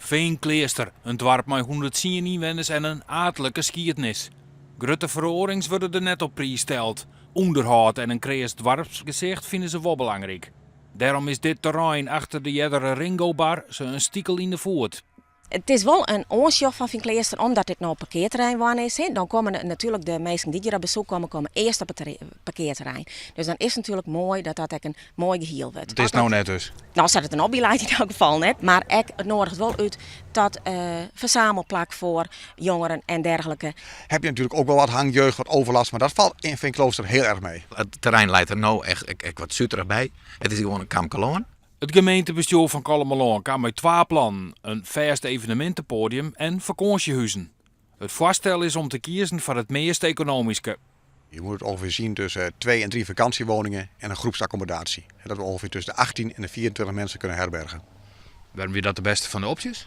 Feankleaster, in doarp mei 110 ynwenners en in aadlike skiednis. Grutte feroarings wurde der net op priis steld. Ûnderhâld en in kreas doarpsgesicht fine se wol belangryk. Dêrom is dit terrein achter de eardere Ringo Bar se in stikel yn de foet. It is wol in oansjoch fan Feankleaster omdat dit no parkearterrein wurden is. Dan komme natuerlik de minsken dy't hjir op besoek komme, komme earst op it parkearterrein. Dus dan is it natuerlik moai dat dat ek in moai gehiel wurdt. It is no net dus? No, sa't it der no by leit yn elk gefal net. Mar ek it noadiget wol út tot fersamelplak foar jongeren en dergelike. Heb je natuurlijk ook wel wat hangjeugd, wat overlast, maar dat valt in Feankleaster heel erg mee. It terrein leit der no echt ek wat suterich by. It is gewoan in kampke lân. It gemeentebestjoer fan Kollumerlân kaam mei twa plannen, in fêst evenemintepoadium en fakânsjehuzen. It foarstel is om te kiezen foar it meast ekonomyske. Je moet het ongeveer zien tussen twee en drie vakantiewoningen en een groepsaccommodatie. Dat we ongeveer tussen de 18 en de 24 mensen kunnen herbergen. Wêrom wie dat de bêste fan de opsjes?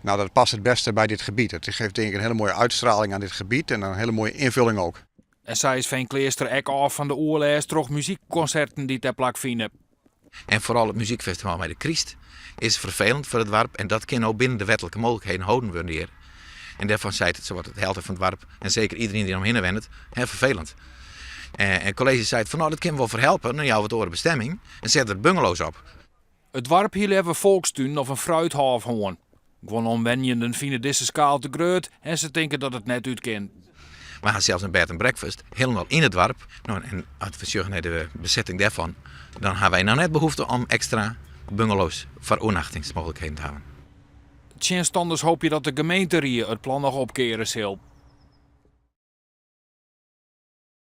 Nou, dat past het beste bij dit gebied. Het geeft denk ik een hele mooie uitstraling aan dit gebied en een hele mooie invulling ook. En sa is Feankleaster ek ôf fan de oerlêst troch muzykkonserten dy't dêr plakfine. En foaral it muzykfestival mei de kryst is ferfelend foar it doarp en dat kin no binnen de wetlike mooglikheden holden wurde hjir. En dêrfan seit it sawat it helte fan it doarp en seker iderien dy't omhinne wennet, heel ferfelend. En it kolleezje seit fan no dat kin wol ferhelpe, dan jouwe we it oare bestemming en sette der bungalows op. It doarp hie leaver folkstún of in fruithôf hân. Guon omwenjenden fine dizze skaal te grut en se tinke dat it net út kin. Wy ha sels in bed and breakfast hielendal yn it doarp. No, en as we sjogge nei de besetting dêrfan, dan ha wy no net behoefte om ekstra bungalows foar oernachtingsmooglikheden te hawwen. Tsjinstanners hoopje dat de gemeenterie it plan noch opkeare sil.